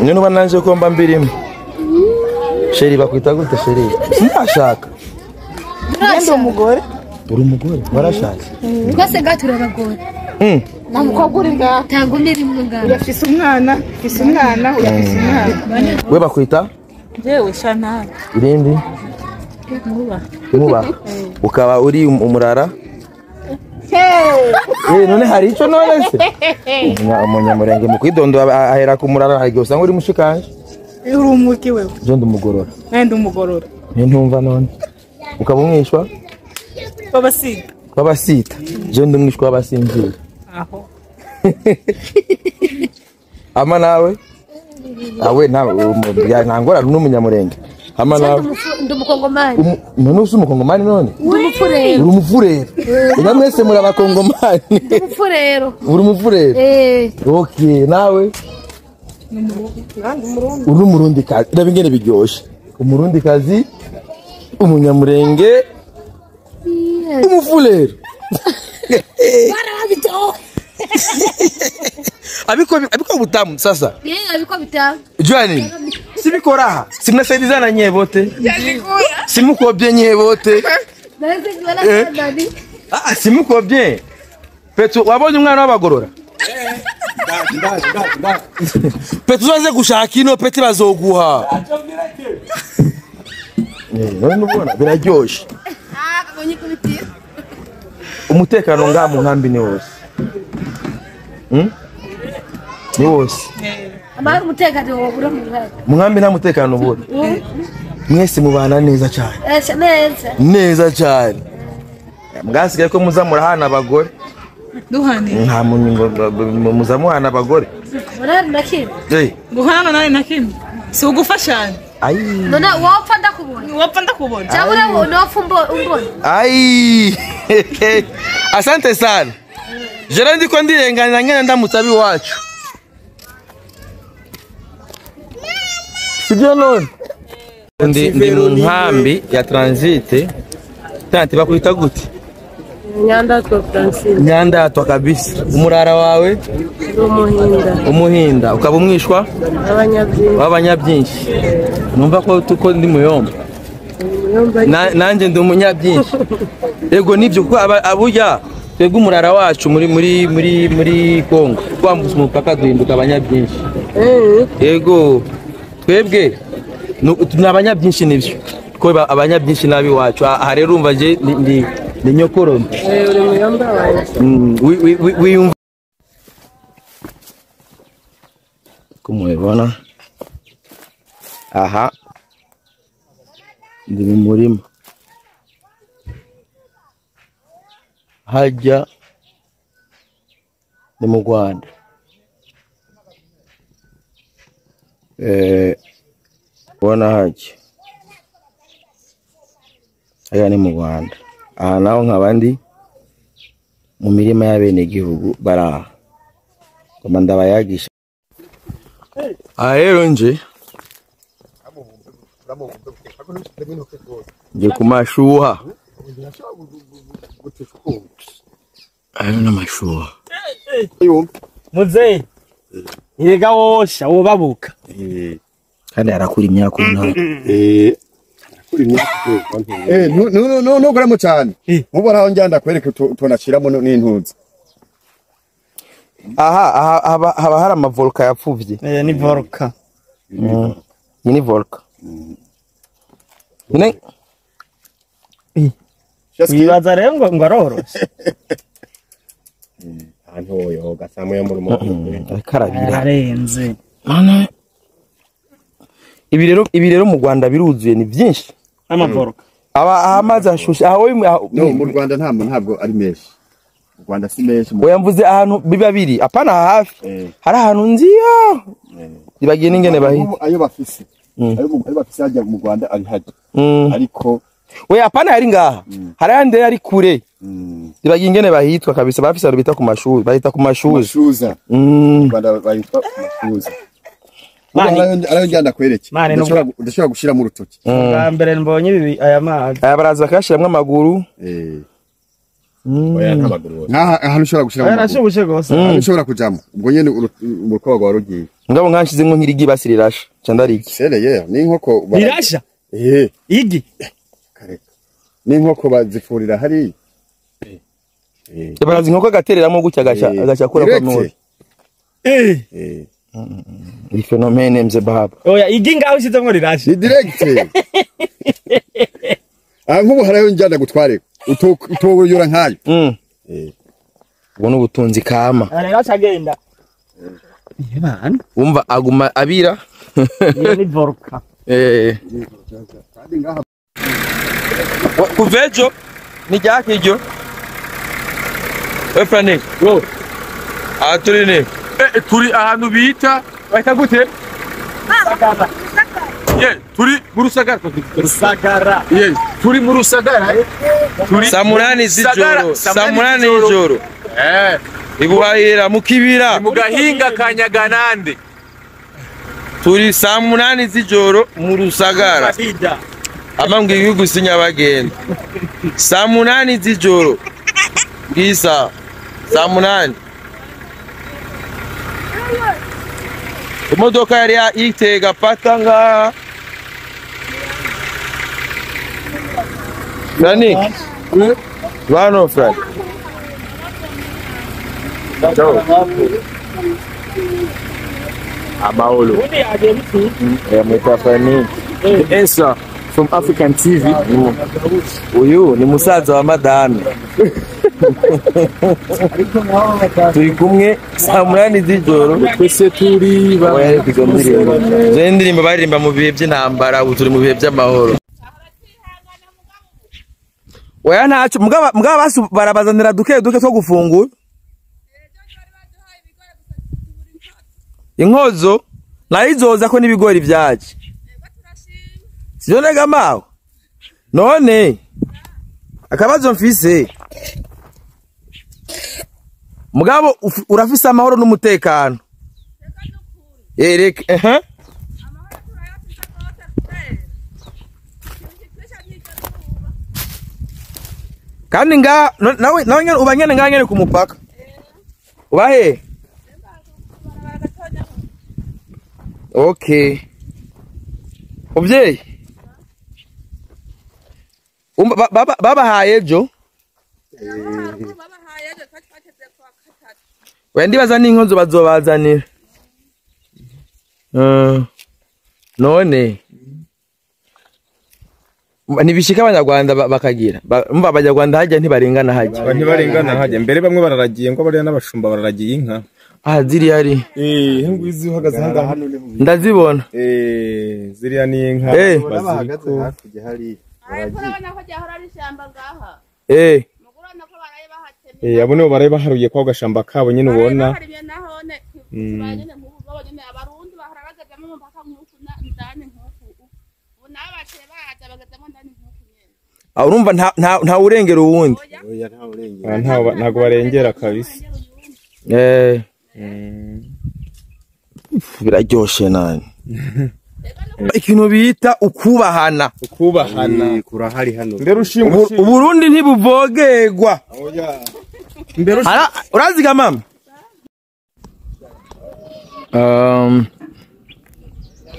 None uba nanje ko mba mbirimo. Chérie bakwita gute chérie? Sinashaka. Ndi umugore. Uri umugore warashatse? Twese ngaha turabagore. Nta mukobwa uri ngaha. Ntabwo mirimo ngaha. Uyafise umwana, ufise umwana, uyafise umwana. We bakwita? Jewe Shantara. Irindi? Nkuba. Nkuba. Ukaba uri umurara? None hari ico none se? Umunyamurenge mu kwidondora ahera ku murara, hari igihe usanga uri mushikanje. Uri umuki wewe? Je ndi umugorora. Nawe ndi umugorora. Ni ntumva none. Ukaba umwishwa? W'abasita. W'abasita. Je ndi umwishwa w'abasinzira. Aho. Ama nawe? Awe nta ngorane n'umunyamurenge. Ama nawe? Ndi umukongomani. None usi umukongomani none? Ndi umupfurero. Uri umupfurero. Ina mwese muri abakongomani. Ndi umupfurero. Uri umupfurero? Eh. Okay, nawe? Uri umurundi kazi. Ndabingene ingene biryoshe. Umurundi kazi, umunyamurenge, umufurero. Abiko butamu sasa. Yeye abiko bitamu. Jua nini? Sibiko raha. Simnasaidizana nyewe wote. Simuko bien nyewe wote. Ah, simuko bien. Petro wabonye umwana w'abagorora. Petro uzaze gushaka ino peti bazoguha. None ubona biraryoshe. Umutekano ngaha mu nkambi ni wose. Ni wose. Amahoro umutekano wabura mu nkambi. Mu nkambi nta mutekano ubura. Mwese mubana neza cyane. Neza. Neza cyane. Mwasigaye ko muzamurahana abagore. Duhane. Nta muzamuhana abagore. Murari na kimwe. Eh. Guhana nawe na kimwe. Si ugufashanya. Ai. None wopfa ndakubona. Wopfa ndakubona. Cyangwa wopfa umbona. Ai. Asante sana. Jera ndiko ndirengana ngena ndamutsa biwacu. Sibyo none. Ndi mu nkambi ya transit. Tanti bakwita gute? Nyandatwa Francine. Nyandatwa kabisa. Umurara wawe? Umuhinda. Umuhinda. Ukaba umwishwa? Abanyabyinshi. Abanyabyinshi. Numva ko tuko ndi muyomba. Nanje ndi umunyabyinshi. Yego nibyo kuko aburya twebwe umurara wacu muri muri muri muri Kongo twambutse umupaka duhinduka abanyabyinshi. Yego twebwe ni abanyabyinshi nibyo. Ko abanyabyinshi nabi wacu. Aha rero urumva je ndi ni nyokoro. Uri muyomba wawe. Wiyumva kumubona. Aha ndi mu murima. Hajya ni mu Rwanda. Bona hajya. Hajya ni mu Rwanda. Aha naho nk'abandi mu mirima y'abenegihugu baraha. Ngoma ndabayagisha. Aha rero nje nje kumashuha. Ayo n'amashuha. Muzeyi erega wosha wobabuka. Kandi arakura imyaka umunani. No no goramo cyane. Mubora aho njyanda kwereka tunashiramo n'intuzi. Aha haba hari amavolka yapfuvye. Ni volka. Ni volka. Ne wibaza rero ngo aroroshe. Ahantu yoga samwe mu rumo. Akarabira. Arenze. Mana. Ibi rero mu Rwanda biruzuye ni byinshi. Amavolka. Aba amazi ashushe aho no mu Rwanda ntabwo ari menshi. Mu Rwanda si menshi. Oya mvuze ahantu biba biri apana hafi. Hari ahantu nziyo. Ibagiye n'ingene bahita. Ayo bafise. Ayo bafise hajya mu Rwanda ari hajya. Ariko we apana yari ngaha. Hari ande yari kure. Ibagiye ingene bahitwa kabisa bafise bita ku mashuri, bahita ku mashuri. Mashuza. Mu Rwanda bahitwa ku mashuza. Arayo njyanda kwereke. Ndashobora gushira mu rutoki. Bwa mbere mbonye ibi aya mazi. Aya baraza bakashiramwe amaguru. Oya nta maguru wose. Nkaha ahantu ushobora gushiramo amaguru. Arashubushe gose. Ahantu ushobora kujamo ubwo nyene urukoba rwawe rugiye. Ngabo nkanshizemwo nk'irigi basi rirasha. Ca ndariki. Sere ye ni inkoko Rirasha. Eh Igi. kareka. Ni inkoko bazifurira hariya. Barazi inkoko agatereramo gutya agasha agasha kura kwa Direct. mwe. Eh. Eh. Ni phénomène mze baba. Oya igi ngaho ushizemwo rirasha. Ni direct. Ah nkubu harayo njyana gutware. Utoyora nkayo. Eh. Ubwo ni ubutunzi kama. Rero agenda. Bana. Umva aguma abira. Iyo ni volca. Eh. Kandi ngaha Kuva ejo ni ryakiryo. We Frank. Bro. Aha turi ni. Turi ahantu bita bahita gute? Ye, turi mu Rusagara. Rusagara. Ye, turi mu Rusagara. Turi Saa munani z'ijoro. Saa munani y'ijoro. Eh, Ibuhayira mu kibira. mu gahinga ka Nyaganande. Turi saa munani z'ijoro mu Rusagara. Ida. Amambwira ibihugu si nyabagenda. Saa munani z'ijoro. Bwisa. Saa munani. Imodoka yari yitega pata ngaha. Frank. Bano Frank. Abaolo. Undi agiye biti. Mwita Frank. Esa from African TV. Uyu ni musaza wa madame. Turi kumwe saa munani z'ijoro. Twese turi Oya, ariko izo ndirimbo. Izo ndirimbo baririmba mu bihe by'intambara, ubu turi mu bihe by'amahoro. Oya ntacyo, mugaba basi barabazanira duke duke two gufungura. Inkozo nayo izoza ko n'ibigori vyaje. Sivyo nega mawe? None akabazo mfise. Mugabo urafise amahoro n'umutekano. Ereka eh Kandi nga nawe nawe nyene uba nyene nga nyene ku mupaka. Uba he? Okay. Muvyeyi. Babahaye ejo? Oya ndibaza n'inkozo bazobazanira. None nibishika abanyarwanda bakagira umva abanyarwanda hajya ntibarengana hajya. Ntibarengana hajya mbere bamwe bararagiye ngo bariya n'abashumba bararagiye inka. Ah ziriya ari. Eh ngwizi uhagaze hanga ndazibona. Eh ziriya ni inka bahagaze hakurya hari Ariko urabona ko ryahora ari ishyamba ngaha. Eh Mugurana ko baraye bahatemye. Eh abo nibo baraye baharuye kwa gashamba kabo nyine ubona. Baharimye nahone kibanye nk'ubu babonyene abarundi bahora bagazamo mu mpaka nk'uku ndani nk'uku. Ubu nabo baciye bahaza bagazamo ndani nk'uku nyene. Ah urumva nta urengera uwundi. Oya nta urengera. Ntago barengera kabisa. Eh biraryoshe nani. Ikintu bita ukubahana. Ukubahana kurahari hano. Mbere ushimwe Uburundi ntibuvogerwa. Oya. Mbere uraziga mama.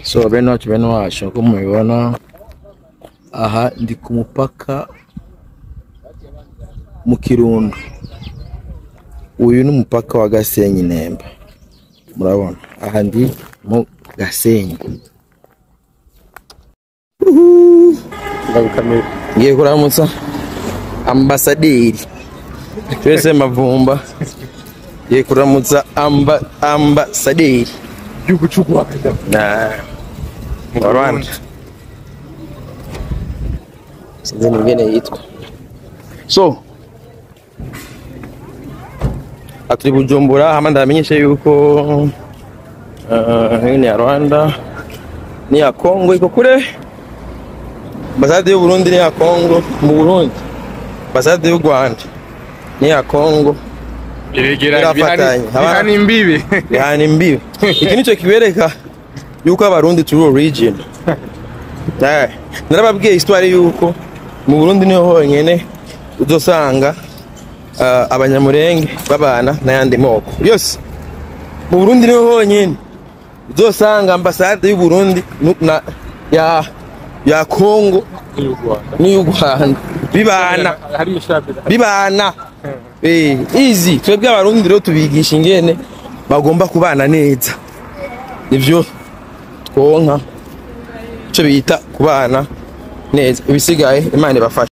So bene wacu uko mubibona aha ndi ku mupaka mu Kirundo. Uyu ni umupaka wa Gasenyi Nemba. Murabona aha ndi mu Gasenyi. Ngiye kuramutsa ambasaderi twese Mavumba. Ngiye kuramutsa ambasaderi gihugu cy'u Rwanda. Na Rwanda. Sinzi n'ingene yitwa. So aturi Bujumbura hama ndamenyesha yuko ni ya Rwanda ni ya Kongo iko kure. Ambasade y'u Burundi ni ya Kongo mu Burundi. Ambasade y'u Rwanda ni ya Kongo. Bihana imbibi. Bihana imbibi. Iki nico kibereka yuko abarundi turi origin. Narababwiye histoire yuko mu Burundi niho honyene uzosanga Abanyamurenge babana n'ayandi moko yose. Mu Burundi niho honyine uzosanga ambasade y'u Burundi na ya Congo n'iy'u Rwanda bibana bibana. Easy. Twebwe Abarundi rero tubigisha ingene bagomba kubana neza, nivyo twonka ico bita kubana neza. Ibisigaye Imana ibafashe.